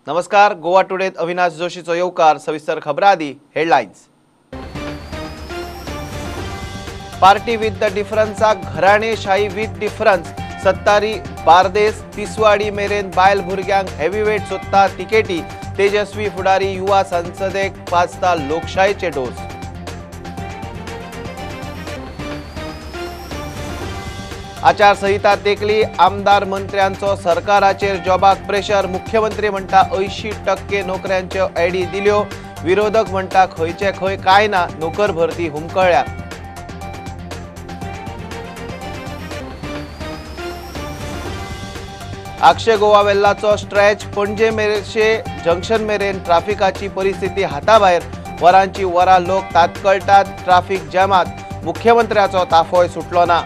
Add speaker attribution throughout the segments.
Speaker 1: नमस्कार, गोवा टुडेत अविनाश जोशीचो येवकार. सविस्तर खबरां आदी हेडलायन्स. पार्टी विथ the डिफरन्साक घराणेशाही विथ डिफरन्स. सत्तारी, बार्देस, तिसवाडी मेरेन बायल भुरग्यांक हेवीवेट सोदता तिकेटी. तेजस्वी फुडारी युवा संसदेक पाजता लोकशायेचे डोस. आचारसंहिता तेकली, आमदार मंत्र्यांचो सरकाराचेर जॉबाक प्रेशर. मुख्यमंत्री म्हणटा 80% नोकऱ्यांच्यो एडी दिल्यो. विरोधक म्हणटा खंयचे खंय काय ना, नोकर भरती हुमकळ्ळ्या. आक्षे गोवा वेल्लाचो स्ट्रेच पणजे मेरशे जंक्शन मेरेन ट्राफिकाची परिस्थिती हाताभायर. वरांची वरां लोक तातकळटात ट्राफिक जॅमात. मुख्यमंत्र्याचो ताफोय सुटलो ना.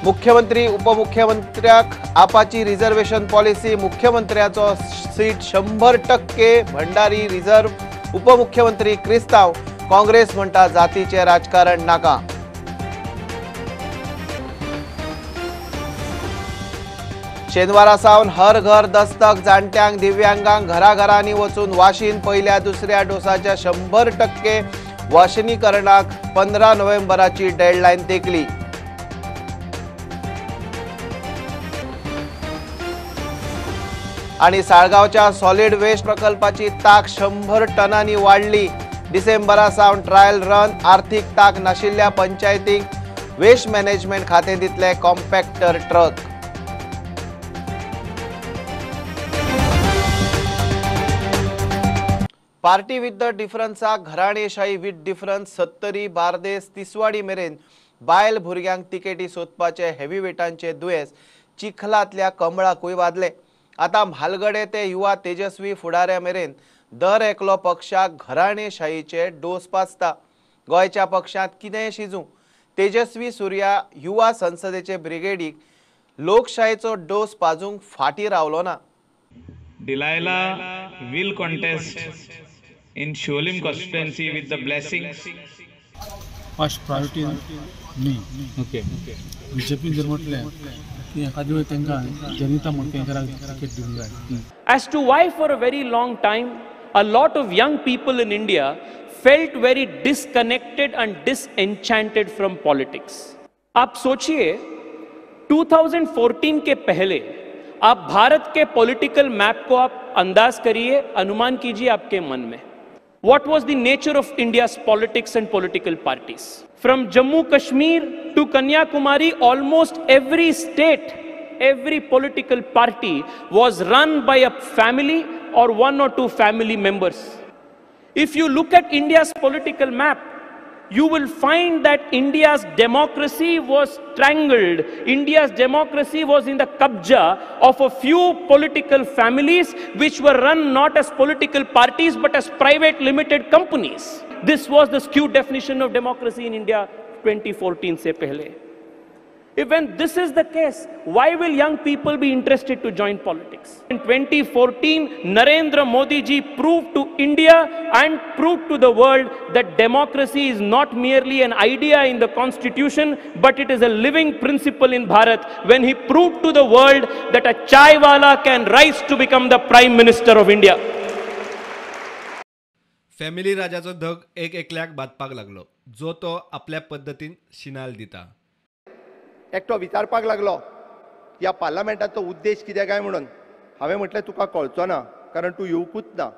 Speaker 1: मुख्यमंत्री उपमुख्यमंत्र्याक आपाची रिझर्वेशन पॉलिसी. मुख्यमंत्र्याचो सीट 100% भंडारी रिझर्व. उपमुख्यमंत्री क्रिस्तांव. काँग्रेस म्हणटा जातीचे राजकारण नाका. शेनवारा सावन हर घर दस्तक. जाणट्यांक दिव्यांगांक घराघरांनी वचून वाशीन. पहिल्या दुसऱ्या डोसाच्या 100% वाशिनीकरणाक 15 नोव्हेंबराची डेडलायन तेकली. आणि साळगांवच्या सॉलिड वेस्ट प्रकल्पाची ताक 100 टनांनी वाढली. डिसेंबरा सावन ट्रायल रन. आर्थिक ताक नाशिल्ल्या पंचायतींक वेस्ट मॅनेजमेंट खातें दितले compactor truck. Party with the डिफरन्साक घराणेशाही विथ डिफरन्स. सत्तरी, बार्देस, तिसवाडी मेरेन बायल भुरग्यांक तिकेटी सोदपाचे हेवीवेटांचे दुयेंस चिखलांतल्या कमळाकूय वादले. आतां म्हालगडे ते युवा तेजस्वी फुडाऱ्या मेरेन दर एकलो पक्षाक घराणेशाहीचे डोस पाजता. गोंयच्या पक्षांत कितेंय शिजूं, तेजस्वी सुर्या युवा संसदेचे ब्रिगेडीक लोकशायेचो डोस पाजूंक फाटीं रावलो ना.
Speaker 2: Delilah will contest in Siolim constituency with the blessings.
Speaker 3: First priority न्ही. ओके, बीजेपी जर म्हटलें की एखाद्या वेळ तांकां जनता म्हण तांकां तिकेट दिवंक जाय.
Speaker 4: As to why for a very long time a lot of young people in India felt very disconnected and disenchanted from politics. आप सोचिए, 2014 के पहले आप भारत के पॉलिटिकल मैप को आप अंदाज करिए, अनुमान कीजिए आपके मन में. What was the nature of India's politics and political parties? From Jammu Kashmir to Kanyakumari, almost every state, every political party was run by a family or one or two family members. If you look at India's political map, you will find that India's democracy was strangled. India's democracy was in the kabja of a few political families which were run not as political parties but as private limited companies. This was the skewed definition of democracy in India 2014 se pehle. If when this is the case, why will young people be interested to join politics? In 2014, Narendra Modi ji proved to India and proved to the world that democracy is not merely an idea in the constitution, but it is a living principle in Bharat, when he proved to the world that a chaiwala can rise to become the Prime Minister of India.
Speaker 5: Family राजाचो धग एक एकल्याक बादपाक लागलो, जो तो आपल्या पद्दतीन शिनाल दिता.
Speaker 6: एकटो विचारपाक लागलो ह्या पार्लमेंटाचो उद्देश कितें काय म्हणून. हांवें म्हटलें तुका कळचो ना, कारण तूं येवकूच ना.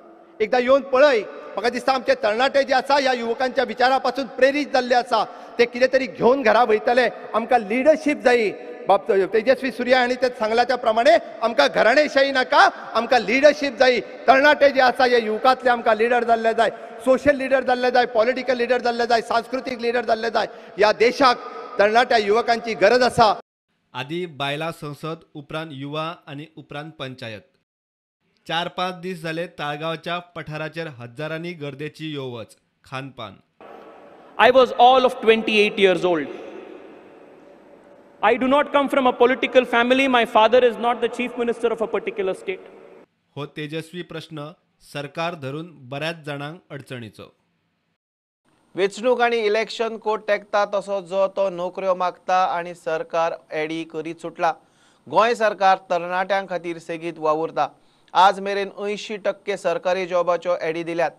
Speaker 6: एकदां येवन पळय. म्हाका दिसता आमचे तरणाटे जे आसा ह्या युवकांच्या विचारा पासून प्रेरीत जाल्ले आसा, ते कितें तरी घेवन घरा वयतले. आमकां लिडरशीप जायी. बाब तेजस्वी सुर्या हांणी ते सांगला त्या प्रमाणे आमकां घराणेशाही नाका, आमकां लिडरशीप जायी. तरणाटे जे आसा ह्या युवकांतले आमकां लिडर जाल्ले जाय, सोशल लिडर जाल्ले जाय, पॉलिटिकल लिडर जाल्ले जाय, सांस्कृतीक लिडर जाल्ले जाय. ह्या देशाक तरणाट्या युवकांची गरज आसा.
Speaker 5: आदी बायलां संसद, उपरांत युवा आनी उपरांत पंचायत. 4-5 दीस जाले ताळगांवच्या पठाराचेर हजारांनी गर्देची यो वच. खानपान.
Speaker 4: I was all of 28 years old. I do not come from a political family. My father is not the chief minister of a particular state.
Speaker 5: हो तेजस्वी प्रश्न सरकार धरून बऱ्याच जाणांक अडचणीचो.
Speaker 1: वेंचणूक आनी इलेक्शन कोड तेंकता तसो जो तो नोकऱ्यो मागता आनी सरकार एडी करीत सुटला। गोंय सरकार तरणाट्यां खातीर सेगीत वावुरता। आज मेरेन 80% सरकारी जॉबाच्यो एडी दिल्यात।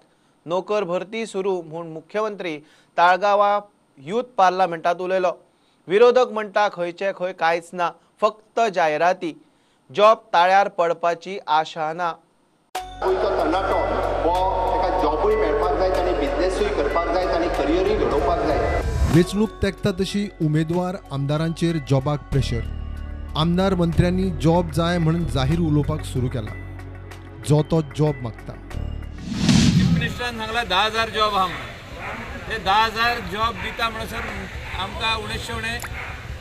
Speaker 1: नोकर भरती सुरू म्हूण मुख्यमंत्री ताळगांवां यूथ पार्लमेंटात उलयलो। विरोधक म्हणटा खंयचे खंय कांयच ना, फक्त जायराती। जॉब ताळ्यार पडपाची आशा ना।
Speaker 6: गोंयचो तरणाटो हो ताका जॉबूय मेळपाक जाय, ताणें बिजनेसूय करपाक जाय, ताणें करियरूय घडोवपाक जाय।
Speaker 7: वेंचणूक तेंकता तशी उमेदवार आमदारांचेर जॉबाक प्रेशर। आमदार मंत्र्यांनी जॉब जाय म्हणून जाहीर उलोवपाक सुरू केला। जो तो जॉब मागता।
Speaker 8: चीफ मिनिस्टरान सांगला 10,000 जॉब आहा म्हणून, ते 10,000 जॉब दिता म्हणसर आमकां उणेशे उणें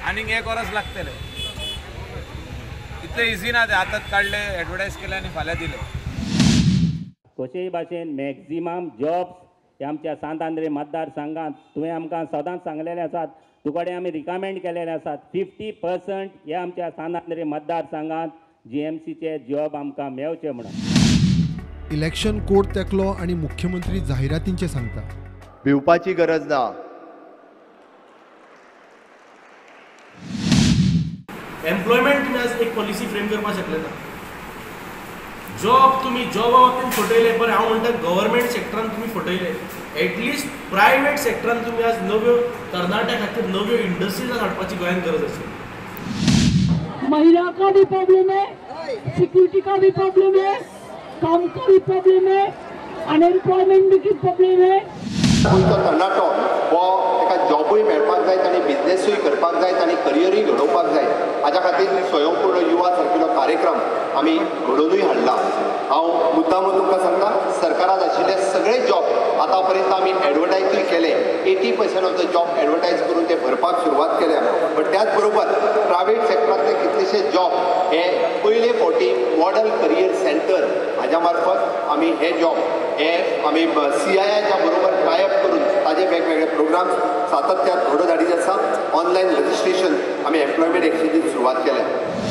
Speaker 8: आनीक एक वर्स लागतलें। इतलें इजी ना ते आतांच काडले, एडवर्टायज केले आनी फाल्यां दिले।
Speaker 9: कशेय भाशेन मॅक्झिमम जॉब्स हे आमच्या सांत आंद्रे मतदारसंघात तुवें आमकां सदांच सांगलेले आसात, तुकडे आमी रिकमेंड केलेले आसात। 50% हे आमच्या सांत आंद्रे मतदारसंघात जीएमसीचे जॉब आमकां मेळचे म्हणून।
Speaker 7: इलेक्शन कोड तेंकलो आनी मुख्यमंत्री जाहिरातींचे सांगता।
Speaker 6: भिवपाची गरज ना।
Speaker 10: एम्प्लॉयमेंट तुमी आज एक पॉलिसी फ्रेम करपाक शकले ना। जॉब तुमी जॉबा बाबतींत फटयले, बरें हांव म्हणटा गव्हर्मेंट सेक्टरान तुमी फटयले, एटलिस्ट प्रायवेट सेक्टरान तुमी आज नव्यो तरणाट्या खातीर नव्यो इंडस्ट्रीज हाडपाची गोंयांत गरज आसा।
Speaker 11: महिला का भी प्रॉब्लम है, सिक्योरिटी का भी प्रॉब्लम है, काम का भी प्रॉब्लम है, अनएम्प्लॉयमेंट की प्रॉब्लम है।
Speaker 6: गोंयचो तरणाटो हो ताका जॉबूय मेळपाक जाय, ताणें बिजनेसूय करपाक जाय, ताणें करियरूय घडोवपाक जाय। हाज्या खातीर स्वयंपूर्ण युवा सारकिलो कार्यक्रम आमी घडोवनूय हाडला। हांव मुद्दामून तुमकां सांगता, सरकारांत आशिल्ले सगळे जॉब आतां पर्यंत आमी एडवर्टायजूय केले। 80% ऑफ the job advertise करून ते भरपाक सुरवात केल्या। बट त्याच बरोबर प्रायवेट सेक्टरांतले कितलेशे जॉब हे पयले फावटी मॉडल करियर सेंटर हाज्या मार्फत आमी हे जॉब हे आमी CIIच्या बरोबर टायअप करून ताजे वेगवेगळे प्रोग्राम्स सातत्यान घडोवन हाडीत आसा। ऑनलायन रजिस्ट्रेशन आमी एम्प्लॉयमेंट एक्सचेंजीन सुरवात केल्या।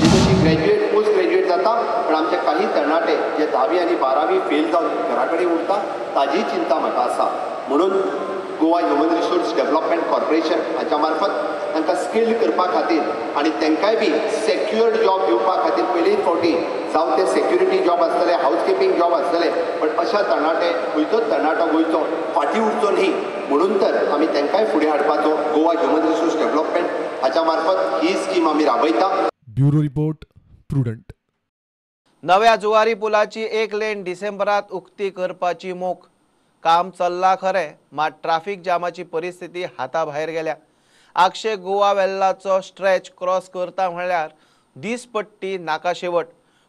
Speaker 6: तशी ग्रॅज्युएट पोस्ट ग्रॅज्युएट जाता, पण आमचे काही तरणाटे जे 10वी आनी 12वी फेल जावन घरा कडेन उरता ताजी चिंता म्हाका आसा। म्हणून Goa human resource development corporation हाच्या मार्फत तांकां स्किल्ड करपा खातीर आनी तांकांय बी सेक्युअर्ड जॉब दिवपा खातीर पयलीच फावटी जावं ते सेक्युरिटी जॉब आसतले, हावसकिपींग जॉब आसतले, बट अशा तरणाटे खंयचोच तरणाटो गोंयचो फाटीं उरचो न्ही म्हणून तर आमी तांकांय फुडें हाडपाचो गोवा ह्युमन रिसोर्स डेव्हलपमेंट हाच्या मार्फत ही स्कीम आमी राबयता।
Speaker 7: Bureau report, Prudent.
Speaker 1: नव्या जुवारी पुलाची एक लेन डिसेंबरात उक्ती करपाची मोख। काम चल्ला खरें, मात ट्राफिक जामाची परिस्थिती हाता भायर गेल्या। आगशे गोवा वेल्लाचो स्ट्रेच क्रॉस करता म्हळ्यार दीसपट्टी नाका शेवट।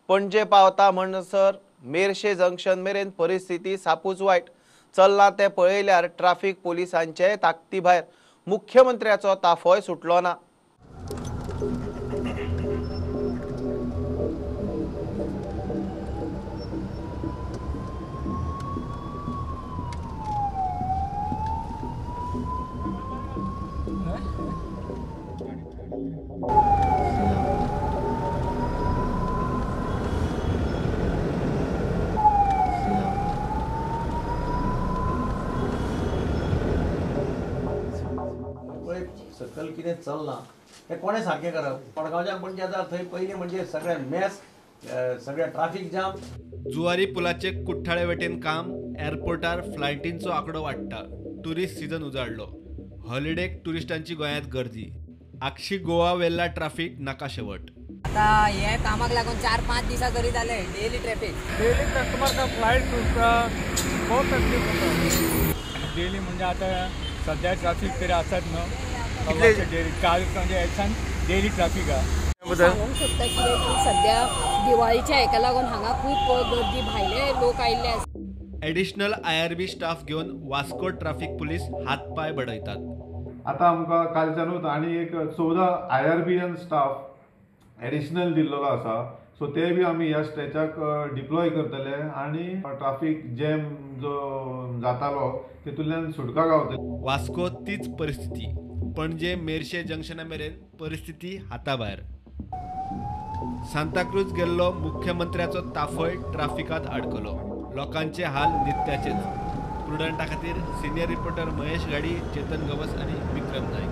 Speaker 1: पणजे पावता म्हणसर मेरशे जंक्शन मेरेन परिस्थिती सापूच वायट। चल्ला तें पळयल्यार ट्राफिक पोलिसांचे ताकती भायर। मुख्यमंत्र्याचो ताफोय सुटलो ना।
Speaker 12: सकल कितें चल्लां तें कोणें सारकें करप? मडगांवच्यान पणजे येता थंय पयलीं म्हणजे सगळें मेस, सगळें ट्राफीक जाम।
Speaker 5: जुवारी पुलाचे कुठ्ठाळे वटेन काम, एअरपोर्टार फ्लायटींचो आंकडो वाडटा, ट्युरिस्ट सिजन उजाडलो, हॉलिडेक ट्युरिस्टांची गोंयांत गर्दी, आगशी गोवा वेल्ला ट्राफीक नाका शेवट।
Speaker 13: आता हे कामाक लागून 4-5 दिसा तरी जाले डेली ट्रॅफिक।
Speaker 14: डेली कस्टमर का फ्लायट सुटता, बहुत तकलीफ होता डेली। म्हणजे आता सध्या ट्रॅफिक तरी आसात न्हू, काल म्हणजे डेली ट्रॅफिक आहा।
Speaker 11: सांगूंक सोदता कितें की सद्या दिवाळीच्या हेका लागून हांगा खूब गर्दी, भायले लोक आयिल्ले आसा।
Speaker 5: एडिशनल IRB staff घेवन वास्को ट्राफिक पुलीस हातपाय बडयतात।
Speaker 15: आतां आमकां कालच्यानूच आनी एक 14 IRBN staff एडिशनल दिल्लो आसा, सो ते बी आमी ह्या स्ट्रेचाक डिप्लॉय करतले आनी ट्राफिक जॅम जो जातालो तितूंतल्यान सुटका गावतली।
Speaker 5: वास्को तीच परिस्थिती, पणजे मेरशे जंक्शना मेरेन परिस्थिती हाताभायर। सांताक्रूज गेल्लो मुख्यमंत्र्याचो ताफोय ट्राफिकांत आडकलो, लोकांचे हाल नित्याचेच। प्रुडंटा खातीर सिनियर रिपोर्टर महेश घाडी, चेतन गवस आनी विक्रम नायक.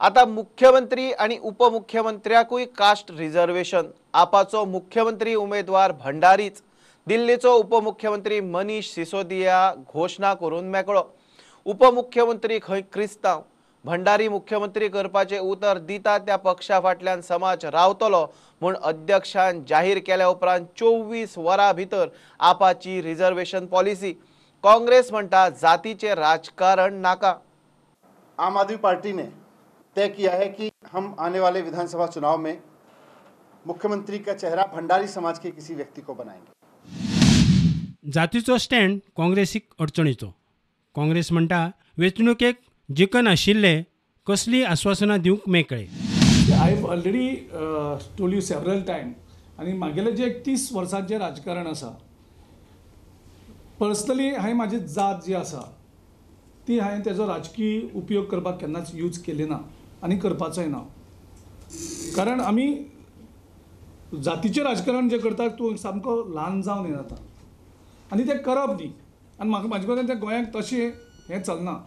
Speaker 1: आता मुख्यमंत्री आणि उपमुख्यमंत्र्याकूय कास्ट रिझर्वेशन. आपाचो मुख्यमंत्री उमेदवार भंडारीच. दिल्लीचो उपमुख्यमंत्री मनीष सिसोदिया घोशणा करून मेकळो. उपमुख्यमंत्री खंय क्रिस्तांव. भंडारी मुख्यमंत्री करपाचे उतर दिता त्या पक्षा फाटल्यान समाज रावतलो म्हूण अध्यक्षान जाहीर केल्या उपरांत 24 वरां भितर आपाची रिझर्वेशन पॉलिसी. काँग्रेस म्हणटा जातीचे राजकारण नाका.
Speaker 16: आम आदमी पार्टी ने तय किया है कि हम आने वाले विधानसभा चुनाव में मुख्यमंत्री का चेहरा भंडारी समाज के किसी व्यक्ति को बनाएंगे.
Speaker 17: जातीचो स्टँड काँग्रेसीक अडचणीचो. काँग्रेस म्हणटा वेंचणुकेक जिखनाशिल्ले कसलीं आश्वासनां दिवंक मेकळे.
Speaker 18: I have already told you several time. आनी म्हागेलें जें 30 वर्सांचें राजकारण आसा, पर्सनली हांवें म्हाजी जात जी आसा ती हांवें तेजो राजकीय उपयोग करपाक केन्नाच यूज केली ना आनी करपाचोय ना. कारण आमी जातीचें राजकारण जें करता तूं सामको ल्हान जावन येता आतां आनी तें करप न्ही. आनी म्हाका म्हाजे कडेन तें गोंयांत तशें हें चलना.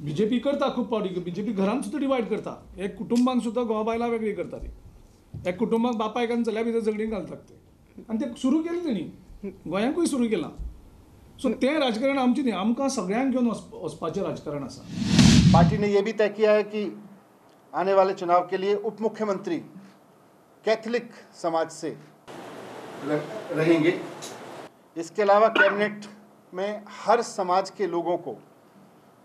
Speaker 18: बी जे पी करता खूब फावटी, बी जे पी घरान सुद्दां डिवायड करता. एक कुटुंबान सुद्दां घोवा बायलां वेगळी करता ती. एक कुटुंबाक बापायक आनी चल्या भितर झगडीं घालतात ते. आनी तें सुरू केलें तेणी, गोंयांकूय सुरू केलां. सो तें राजकारण आमचें न्ही, आमकां सगळ्यांक घेवन वचपाचें राजकारण आसा.
Speaker 16: पार्टी ने ये भी तय किया है कि आने वाले चुनाव के लिए उप मुख्यमंत्री कैथोलिक समाज से रहेंगे. इसके अलावा कैबिनेट में हर समाज के लोगों को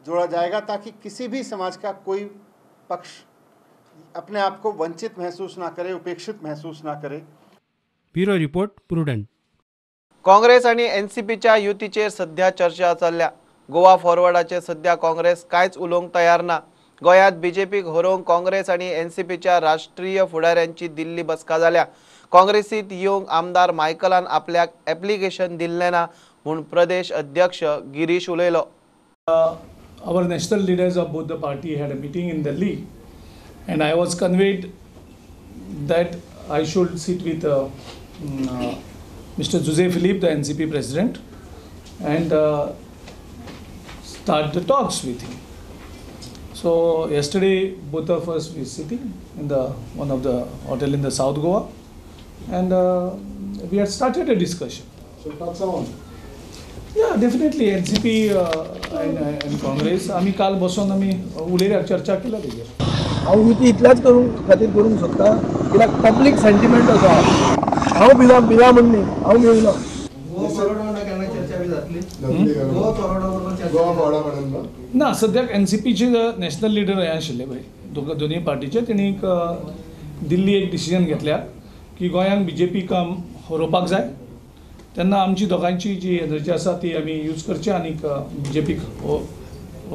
Speaker 16: जोड़ा जाएगा ताकि किसी भी समाज का कोई पक्ष अपने आप को वंचित महसूस ना करे, उपेक्षित महसूस ना करे.
Speaker 17: Bureau report, Prudent.
Speaker 1: Congress आणि एनसीपीच्या युतीचेर सध्या चर्चा चल्ल्या. गोवा फॉरवर्डाचे सध्या काँग्रेस कांयच उलोवंक तयार ना. गोंयांत बीजेपीक हरोवंक काँग्रेस आनी एनसीपीच्या राष्ट्रीय फुडाऱ्यांची दिल्ली बसका जाल्या. काँग्रेसीत येवंक आमदार मायकलान आपल्याक एप्लिकेशन दिल्लें ना म्हूण प्रदेश अध्यक्ष गिरीश उलयलो.
Speaker 18: Our national leaders of both the party had a meeting in Delhi and I was conveyed that I should sit with Mr. Jose Philip, the NCP president, and start the talks with him. So yesterday both of us were sitting in the one of the hotel in the South Goa, and we had started a discussion.
Speaker 19: So talks are on.
Speaker 18: Yeah, definitely NCP and Congress. आमी काल बसून आमी उलयल्या, चर्चा केल्या तेजेर.
Speaker 19: हांव युती इतल्याच करूंक खातीर करूंक सोदता कित्याक पब्लीक सेंटिमेंट आसा. हांव बिला बिला म्हण न्ही, हांव मेळना.
Speaker 18: ना, सद्याक एनसीपीचे नॅशनल लिडर हे आशिल्ले पळय दोनूय पार्टीचे, तेणी एक दिल्ली एक डिसिजन घेतल्या की गोंयांत बीजेपीक हरोवपाक जाय. तेन्ना आमची दोगांयची जी एनर्जी आसा ती आमी यूज करची आनी बीजेपीक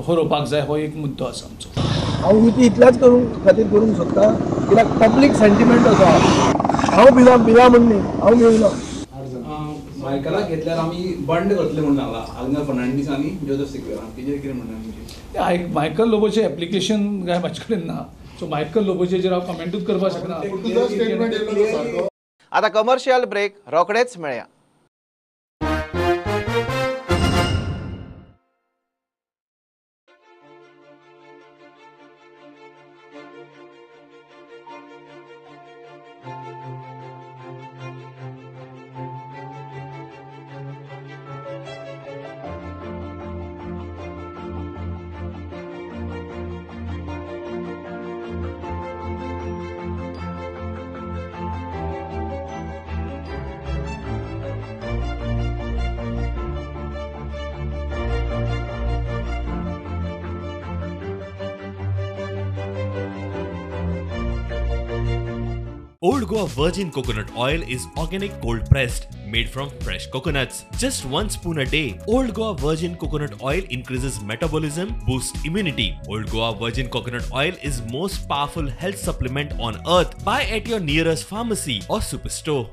Speaker 18: हरोवपाक जाय, हो एक मुद्दो आसा आमचो.
Speaker 19: हांव युती इतल्याच करूंक खातीर करूंक सोदता कित्याक पब्लीक सेंटिमेंट आसा. हांव बिला बिला म्हण न्ही, हांव मेळना.
Speaker 20: मायकलाक घेतल्यार आमी बंड करतले म्हणून सांगला आग्नेल फर्नांडीस आनी जोजफ सिक्वेरा, तेजेर कितें म्हणणें तुमचें?
Speaker 18: मायकल लोबोचें एप्लिकेशन काय म्हाजे कडेन ना, सो मायकल लोबोचेर हांव कमेंटूच करपाक शकना.
Speaker 1: आतां कमर्शियल ब्रेक, रोखडेच मेळया.
Speaker 21: Old Goa Virgin Coconut Oil is organic cold pressed, made from fresh coconuts. Just 1 spoon a day. Old Goa Virgin Coconut Oil increases metabolism, boosts immunity. Old Goa Virgin Coconut Oil is most powerful health supplement on earth. Buy at your nearest pharmacy or superstore.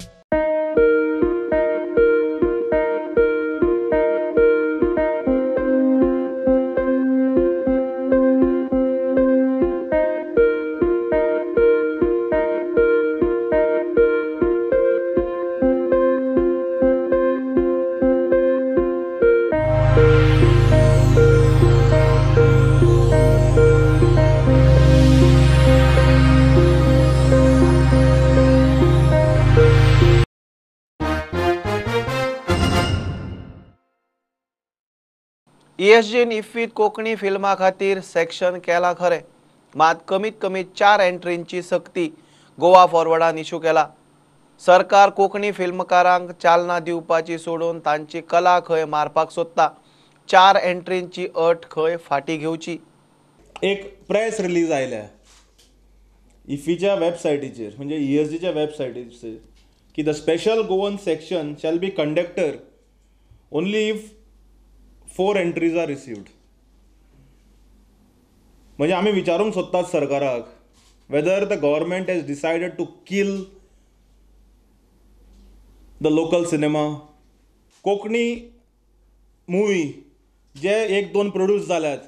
Speaker 1: ईएसजीन इफ्फीत Konkani फिल्मा खातीर section केला खरें, मात कमीत कमी 4 एंट्रींची सक्ती Goa फॉरवर्डान issue केला। सरकार कोंकणी फिल्मकारांक चालना दिवपाची सोडून तांची कला खंय मारपाक सोदता। 4 एंट्रींची अट खंय फाटी घेवची।
Speaker 2: एक प्रेस रिलीज आयल्या इफ्फीच्या वेबसायटीचेर, म्हणजे ईएसजीच्या वेबसायटीचेर, की the special Goan section shall be conducted only if 4 entries are received. म्हणजे आमी विचारूंक सोदतात सरकाराक, whether the government has decided to kill the local cinema. Konkani movie J 1-2 produce जाल्यात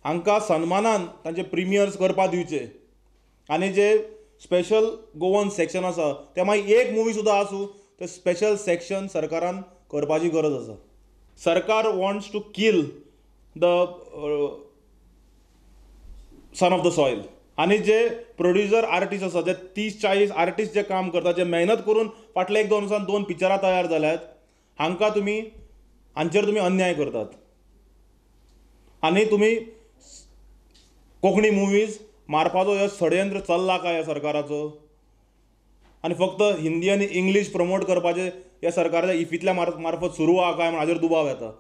Speaker 2: हांकां सन्मानान तांचे प्रिमियर्स करपाक दिवचे, आनी जे स्पेशल गोवन सेक्शन आसा ते मागीर एक मुवी सुद्दां आसूं, ते स्पेशल सेक्शन सरकारान करपाची गरज आसा। सरकार wants to kill the son of the soil. आनी जे प्रोड्युसर आर्टिस्ट आसा, जे 30-40 आर्टिस्ट जे काम करता, जे मेहनत करून फाटले 1-2 वर्सान 2 पिक्चरां तयार जाल्यात, हांकां तुमी, हांचेर तुमी अन्याय करतात आनी तुमी कोंकणी मुवीज मारपाचो हो षडयंत्र चल्ला काय ह्या सरकाराचो। आनी फक्त हिंदी आनी इंग्लीश प्रमोट करपाचें ह्या सरकाराच्या इफ्फींतल्या मार्फत सुरू आहा काय म्हण हाजेर दुबाव येता।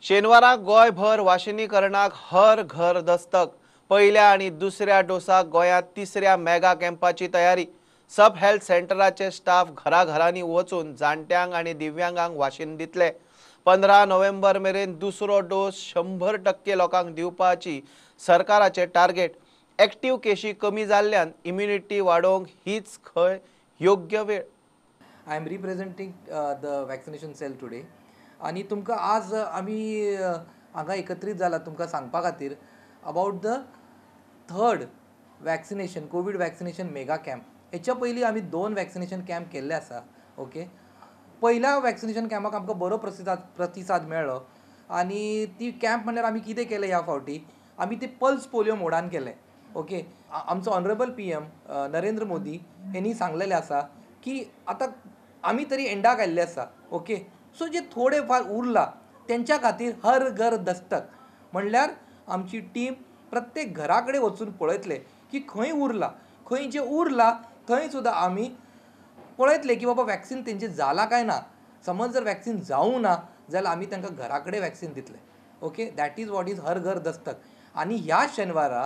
Speaker 1: शेनवारा गोंयभर वाशिनीकरणाक हर घर दस्तक। पहिल्या आनी दुसऱ्या डोसाक गोंयांत तिसऱ्या मेगा कॅम्पाची तयारी। सब हेल्थ सेंटराचे स्टाफ घराघरांनी वचून जाणट्यांक आनी दिव्यांगांक वाशीन दितले। 15 नोव्हेंबर मेरेन दुसरो डोस 100% लोकांक दिवपाची सरकाराचे टार्गेट। एक्टिव्ह केशी कमी जाल्ल्यान इम्युनिटी वाडोवंक हीच खंय योग्य वेळ।
Speaker 22: I am representing the vaccination cell today आनी तुमकां आज आमी हांगा एकत्रीत जाला तुमकां सांगपा खातीर about the third vaccination, covid vaccination mega camp. हेच्या पयलीं आमी 2 वॅक्सिनेशन कॅम्प केल्ले आसा। ओके, पयल्या वॅक्सिनेशन कॅम्पाक आमकां बरो प्रतिसाद मेळ्ळो आनी ती कॅम्प म्हणल्यार आमी कितें केलें ह्या फावटी, आमी ती पल्स पोलियो मोडान केलें। ओके, आमचो ऑनरेबल PM Narendra Modi हेंणी सांगलेलें आसा की आतां आमी तरी एंडाक आयिल्ले आसा। ओके, सो जे थोडे फार उरला तेंच्या खातीर हर घर दस्तक म्हणल्यार आमची टीम प्रत्येक घरा कडेन वचून पळयतले की खंय उरला, खंय जे उरला थंय सुद्दां आमी पळयतले की बाबा वॅक्सिन तेंचें जालां काय ना। समज जर वॅक्सिन जावूं ना जाल्यार आमी तांकां घरा कडेन वॅक्सिन दितले। Okay, that is what is Har Ghar Dastak. आनी ह्या शेनवारा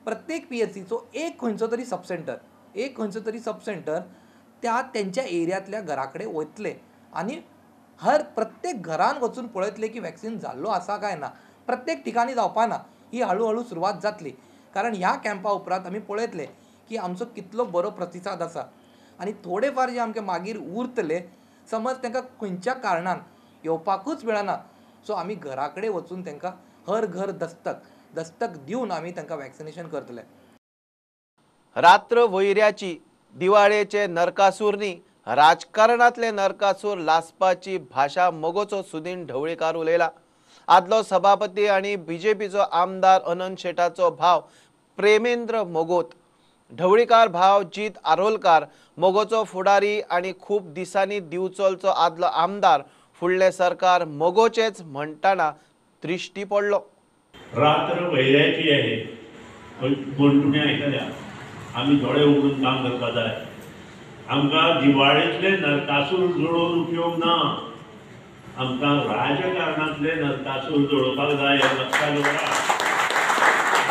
Speaker 22: प्रत्येक PHCचो एक खंयचो तरी सब सेंटर, एक खंयचो तरी सब सेंटर त्या तेंच्या एरियांतल्या घरा कडेन वयतले आनी हर प्रत्येक घरान वचून पळयतले की वॅक्सिन जाल्लो आसा काय ना। प्रत्येक ठिकाणी जावपा ना, ही हळू हळू सुरवात जातली, कारण ह्या कॅम्पा उपरांत आमी पळयतले की आमचो कितलो बरो प्रतिसाद आसा आनी थोडे फार जे आमचे मागीर उरतले समज तांकां खंयच्या कारणान येवपाकूच मेळना, सो आमी घरा कडेन वचून तांकां हर घर दस्तक दस्तक दिवन आमी तांकां वॅक्सिनेशन करतले।
Speaker 1: रात्र वैऱ्याची दिवाळेचे नरकासूर न्ही, राजकारणातले नरकासूर लासपाची भाशा मगोचो सुदीन ढवळीकार उलयला। आदलो सभापती आनी बीजेपीचो आमदार अनंत शेटाचो भाव प्रेमेंद्र मोगोत, ढवळीकार भाव जीत आरोलकार मगोचो फुडारी आनी खूब दिसांनी दिवचलचो आदलो आमदार फुडलें सरकार मगोचेच म्हणटाना दृष्टी पडलो।
Speaker 23: रात्र वैऱ्याची आहे म्हण तुमी आयकल्या, आमी दोळे उगडून काम करपा जाय। आमकां दिवाळेंतले नरकासूर जोडोवन उपयोग ना, आमकां राजकारणांतले नरकासूर जोडोवपाक जाय हें लक्षांत दवरा।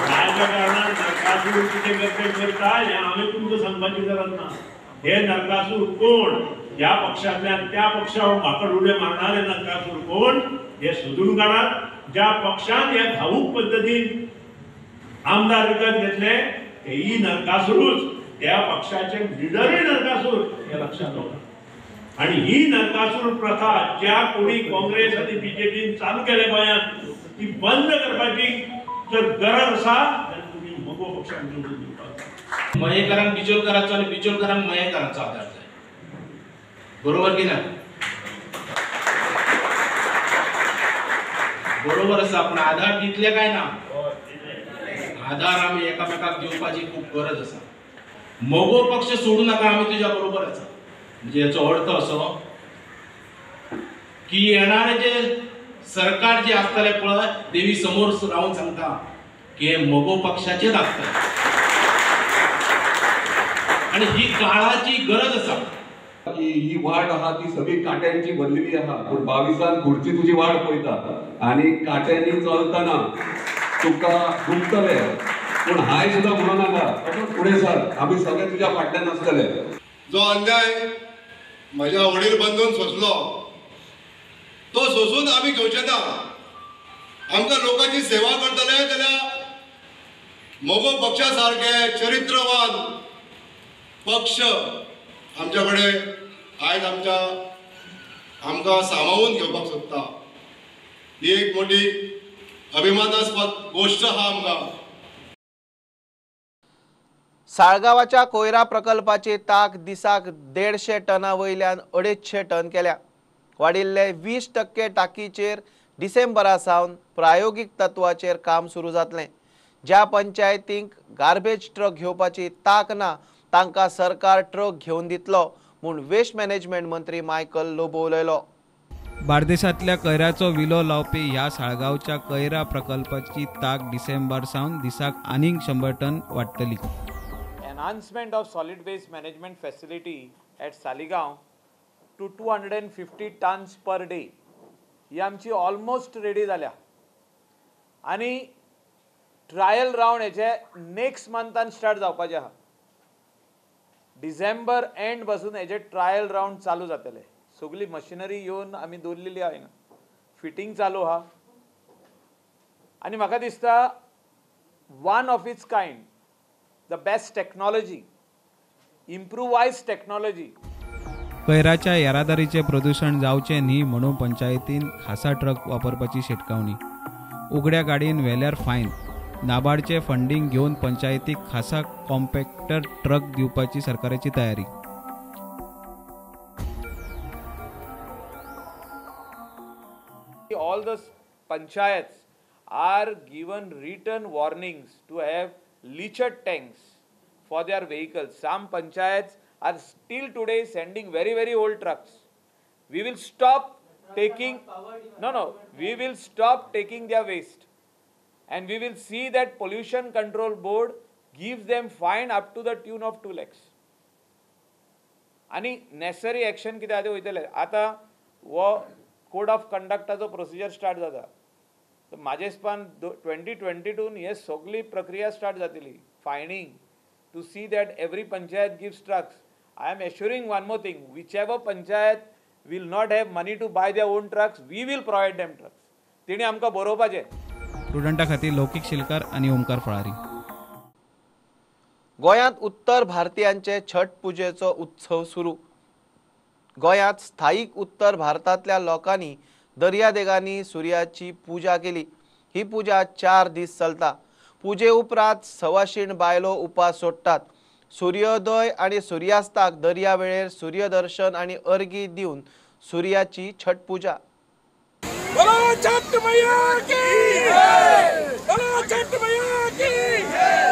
Speaker 23: राजकारणांत नरकासूर कितें करते करता हें हांवें तुमकां सांगपाची गरज ना। हे नरकासूर कोण, ह्या पक्षांतल्यान त्या पक्षावर माकड उडे मारणारे नरकासूर कोण हे सोदून काढात। ज्या पक्षान ह्या घाऊक पद्दतीन आमदार विकत घेतले तेही नरकासूरूच, त्या पक्षाचे लिडरही नरकासूर हे लक्षात दवरा। आणि ही नरकासूर प्रथा ज्या कोणी काँग्रेस आणि बीजेपीन चालू केले गोंयांत ती बंद करपाची जर गरज आसा जाल्यार तुमी मगो पक्षाक निवडून दिवपाक।
Speaker 24: मयेकारांक बिचोलकाराचो आनी बिचोलकारांक मयेकारांचो आदार जाय, बरोबर की ना? बरोबर आसा, पूण आधार दितले काय ना? आधार आमी एकामेकाक दिवपाची खूब गरज आसा। मगो पक्ष सोडू नाका, आमी तुज्या बरोबर आसा। म्हणजे हेचो अर्थ असो की येणारे जे सरकार जे आसतलें पळय देवी समोर रावन सांगता की हे मगो पक्षाचेच आसतलें आनी ही काळाची गरज आसा.
Speaker 3: की ही वाट आहा ती सगळी कांट्यांची भरलेली आहा, पूण 22 खुर्ची तुजी वाट पळयता आनी कांट्यांनी चलतना तुका दुखतले, पूण हाय सुद्दां म्हणू नाका, फुडें सर, आमी सगळे तुज्या फाटल्यान आसतले.
Speaker 4: जो अन्याय म्हज्या वडील बंधून सोंसलो तो सोंसून आमी घेवचे ना. आमकां लोकांची सेवा करतले जाल्यार मगो पक्षा सारके चरित्रवान पक्ष आमच्या कडेन आयज आमकां सामावून घेवपाक सोदता. ही एक मोठी अभिमानास्पद गोश्ट आहा आमकां.
Speaker 1: साळगांवाच्या कोयरा प्रकल्पाची ताक दिसाक 150 टना वयल्यान 250 टन केल्या. वाडिल्ले 20% टाकीचेर डिसेंबरा सावन प्रायोगीक तत्वाचेर काम सुरू जातलें. ज्या पंचायतींक गार्बेज ट्रक घेवपाची ताक ना तांकां सरकार ट्रक घेवन दितलो म्हूण वेस्ट मॅनेजमेंट मंत्री मायकल लोबो उलयलो.
Speaker 5: बार्देसांतल्या कयराचो विलो लावपी ह्या साळगांवच्या कयरा प्रकल्पाची ताक डिसेंबर सावन दिसाक आनीक 100 ton वाडटली.
Speaker 8: Enhancement of solid waste management facility at Saligao to 250 tons per day ही आमची ऑलमोस्ट रेडी जाल्या आनी ट्रायल रावंड हेचे नेक्स्ट मंथान स्टार्ट जावपाचें आहा. डिसेंबर एंड पासून हेजे ट्रायल रावंड चालू जातले. सगळी मशिनरी येवन आमी दवरलेली आहा हिंगा, फिटींग चालू आहा आनी म्हाका दिसता one of its kind, the best technology, improvise technology.
Speaker 5: कयराच्या येरादारीचें प्रदूशण जावचें न्ही म्हणून पंचायतीन खासा ट्रक वापरपाची शिटकावणी. उगड्या गाडयेन व्हेल्यार फायन. नाबार्डचें फंडींग घेवन पंचायतीक खासा कॉम्पॅक्टर ट्रक दिवपाची सरकाराची तयारी.
Speaker 8: All the panchayats are given written warnings to have leachate tanks for their vehicles. Some panchayats are still today sending very, very old trucks. We will stop taking, we will stop taking their waste. And we will see that Pollution Control Board gives them fine up to the tune of 2 lakhs. आणि necessary action कितें आतां वयतले. आतां हो code of कंडक्टाचो procedure start जाता. म्हाजे हिसपान 2022 हे सगळी प्रक्रिया स्टार्ट जातली. Fining to see that every panchayat gives trucks. I am assuring one more thing, whichever panchayat will not have money to buy their own trucks, we will provide them trucks. तेणी आमकां बरोवपाचें.
Speaker 5: प्रुडंटा खातीर लौकीक शिलकार आनी ओमकार फळारी.
Speaker 1: गोंयांत उत्तर भारतीयांचे छठ पुजेचो उत्सव सुरू. गोंयांत स्थायीक उत्तर भारतांतल्या लोकांनी दर्यादेगांनी सुर्याची पुजा केली. ही पुजा 4 दीस चलता. पुजे उपरांत सवाशीण बायलो उपास सोडटात. सूर्योदय आनी सुर्यास्ताक दर्या वेळेर सूर्यदर्शन आनी अर्घी दिवन सुर्याची छठ पुजा.
Speaker 9: बोलो छठ मैया की जय, बोलो छठ मैया की जय.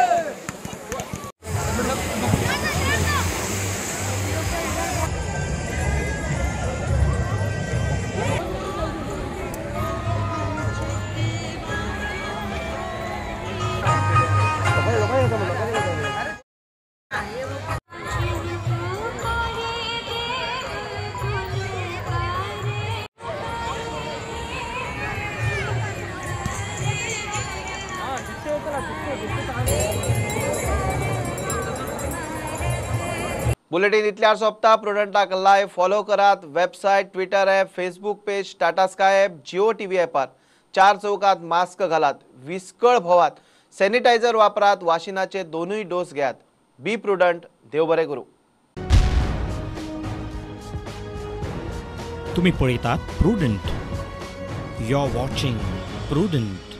Speaker 1: बुलेटिन इतल्यार सोंपता. प्रुडंटाक लायव्ह फॉलो करात. Website, Twitter app, Facebook page, Tata Sky app, Jio TV ॲपार. 4 चौकात मास्क घालात, विस्कळ भोवात, सॅनिटायझर वापरात, वाशिनाचे 2 डोस घेयात. बी प्रुडंट. देव बरें करूं.
Speaker 25: तुम्ही पळयतात Prudent. You are watching Prudent.